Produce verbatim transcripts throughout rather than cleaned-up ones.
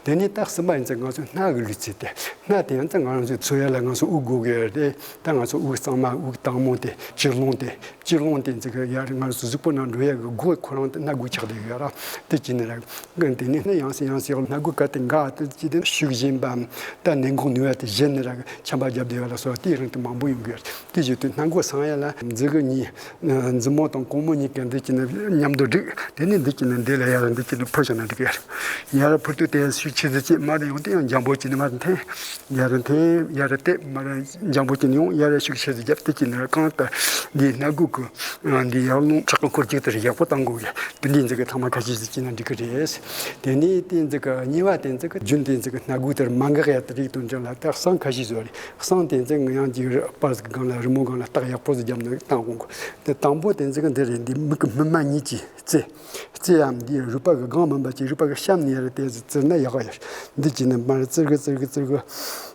དེ་ནས་ད་གསུམ་པ་ཡིན་ཙང་ང་ཚོ་སྣ་གི་ལུས་རྩལ་དེ། སྣ་དེ་ཡང་ཙང་ང་རང་ཚོའི་འཚོ་ཡ་ལ་ང་ཚོ་དབུགས་དགོས་ཀྱི་རེད། ད་ང་ཚོ་དབུགས་གཙང་མ་དབུགས་དྭངས་མོ་དེ་ཅི་རླུང་དེ་ཅི་རླུང་དེ་ཚོ་གི་ཡར་ང་ཚོ་གཟུགས་པོ་ནང་འགྲོ་ཡ་གི་སྒོ་ཁོ་རང་དེ་སྣ་སྒོ་ཆགས་བསྡད་ཡོད་ར། དེ་ཅི་ནས་ར་དེ་ནས་སྣ་ཡང་སེ་ཡང་སེ་སྣ་སྒོ་ག་དེ་འགག་དེ་ཅི་དེ་ཤུགས་བཞིན་པའམ་ད་ནད་འགོག་ནུས་པ་དེ་གཞན་ནས་ར་ཆམ་པ་བརྒྱབ་བསྡད་ཡོད་ལ་སོགས་དེ་རིང་དུ་མང་པོ་ཡོང་གི་ཡོད། དེ་བཞིན་དུ་སྣ་སྒོ་སངས་ཡ་ལ་མཛུ་གུ་གཉིས། མཛུབ་མོ་དང་གུང་མོ་གཉིས་ཀྱིས་འདི་གཅིག་ནི་མཉམ་དུ་བསྒྲིགས། དེ་ནས་འདི་གཅིག་ནི་འདི་ལ་ཡར་འདི་གཅིག་ནི་འཕུར་བྱས་ན་འགྲིག་གི་ཡར། ཡར་འཕུར་དུས་དེ་ཤུགས་ཆེ་ཙི་ཅིག་མར་ཡོང་དུས་ཡང་འཇམ་པོ་གཅིག་ནི་མར་འཐེན། ཡར་འཐེན་ཡར་བལྟས་མར་འཇམ་པོ་གཅིག་ནི་ཡོང་ཡར་ཤུགས་ཆེ་ཙི་བརྒྱབ། དེ་གཅིག་ནི་རྐང་དང་འདི་སྣ་སྒོ་གི་འདི་ཡར་རླུང་ཁྲག་གི་འཁོར་རྒྱུག་དེར་ཡག་པོ་བཏང་དགོས་གི། དེ་འདི་འཛི་གི་ཐང་མ་ཁ་ཤས་ཟིག་གཅིག་ན་འགྲིག་གི་རེད། དེ་ནས་དེ་འཛི་གི་གཉིས་པ་དེ་འཛི་གི་རྒྱུན་དེ་འཛི་གི་སྣ་སྒོ་དེར་མ་འགག་ཡ་དེ་རིགས་དང་འདྲ་ལ་ད་གསང་ཁ་ཤས་བཟོ་རེད། གསང་དེ་འཛི་ངི་ཡང་ཅིག་པ་ཟིག་སྒང་ལ་རི་མོ་སྒང་ལ་རྟགས་ཡག་པོ་ཟིག་བརྒྱབ་ནས་བཏང་དགོས་གི། དེ་དང་པོ་དེ་འཛི་གི་འདི་རེད། འདི་མིག་གི་སྨིན་མ་གཉིས་ཀྱིས་རྩེ། རྩེ་ཡམ་འདི་རུས་པ་གི་སྒང་མིན་པ་ཅིག་རུས་པ་གི་གཤམ་ནས་ཡར་དེ་ཟིག་བཙིར་ན་ཡག་ག་ཡོད། འདི་གཅིག་ནི་མར་བཙིར་གི་བཙིར་གི་བཙིར་གི།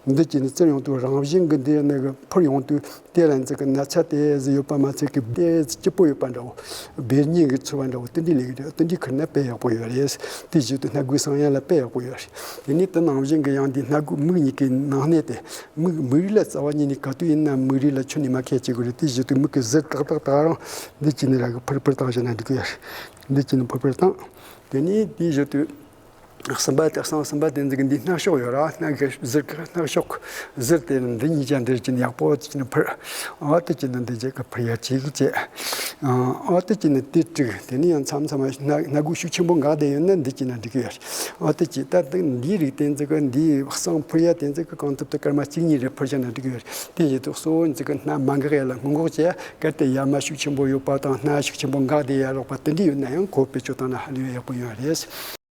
འདི་གཅིག་ནི་བཙིར་ཡོང་དུས་རང་བཞིན་གི་འདི་ནི་གི་འཕུར་ཡོང་དུས་དེ་ལ་འཛི་གི་ན་ཚ་དེ་ཟིག་ཡོད་པ་མ་ཚད་གི་དེ་ཟིག་སྐྱིད་པོ་ཡོད་པ་འདྲ་བོ། སྦེར་ཉིན་གི་ཚོར་བ་འདྲ་བོ་དེ་འདྲ་ལས་གི་རེད། དེ་འདྲ་ཁུར་ན་དཔེ་ཡག་པོ་ཡོད་རེད། དེ་བཞིན་དུ་སྣ་སྒོའི་སངས་ཡ་ལ་དཔེ་ཡག་པོ་ཡོད་རེད། དེ་ནས་དེ་ནང་བཞིན་གི་ཡང་འདི་སྣ་སྒོ་མིག་གཉིས་ཀའི་ནང་སྣེ་དེ། མིག་མིག་རིལ་ལ་རྩ་བ་ཉིད་ནས་ག་དུས་ཡིན་ན་མིག་རིལ་ལ་ཁྱོན་ནས་མ་ཁད་བྱེད་དགོས་རེད། དེ་བཞིན་དུ་མིག་གི་ཟུར་ཏག་ཏག་ཏག་རང་འདི་གཅིག་ནས་ར་གི་འཕུར་འཕུར་བཏང་བྱས་ན་འགྲིག་གི་ཡོད་རེད། འདི་གཅིག་ནས་འཕུར་འཕུར་བཏང་། དེ་ནས་དེ་བཞིན་དུ་གསུམ་པ་དེ་གསང་གསུམ་པ་དེ་འཛི་གི་འདི་སྣ་གཤོག་ཡོད་ར། སྣ་གི་ཟུར་གི་སྣ་གཤོག་ཟུར་དེ་འདི་གཉིས་ཀྱང་འདིར་གཅིག་ནས་ཡག་པོ་གཅིག་ནས་འཕུར། ཨ་དེ་གཅིག་ནས་འདི་གཅིག་གི་འཕུར་ཡ་གཅིག་གི་བྱས། ཨ་དེ་གཅིག་ནས་དེ་དྲུག་དེ་ནས་ཡང་མཚམས་མཚམས་སྣ་སྣ་སྒོ་ཤུགས་ཆེན་པོ་འགག་བསྡད་ཡོད་ན་འདི་གཅིག་ན་འགྲིག་གི་ཡོད་རེད། ཨ་དེ་གཅིག་ད་འདི་འདིའི་རིགས་དེ་འཛི་གི་འདི་གསང་འཕུར་ཡ་དེ་འཛི་གི་གང་ཐུབ་ཏུ་སྐར་མ་གཅིག་གཉིས་རེ་འཕུར་བྱས་ན་འགྲིག་གི་ཡོད་རེད། དེ་ཡིན་དུས་གཙོ་བོ་འཛི་གི་སྣ་མ་འགག་ཡ་ལ་སྔོན་འགོག་བྱེད་ཡ། གལ་ཏེ་ཡ་མ་ཤུགས་ཆེན་པོ་ཡོད་པ་དང་སྣ་ཤུགས་ཆེན་པོ་འགག་བསྡད་ཡ་ལོག་པ་དེ་འདྲ་ཡོད་ན་ཡང་ཁོ་བེད་སྤྱོད་བཏང་ན་ཧ་ལས་ཡག་པོ་ཡོད་རེད།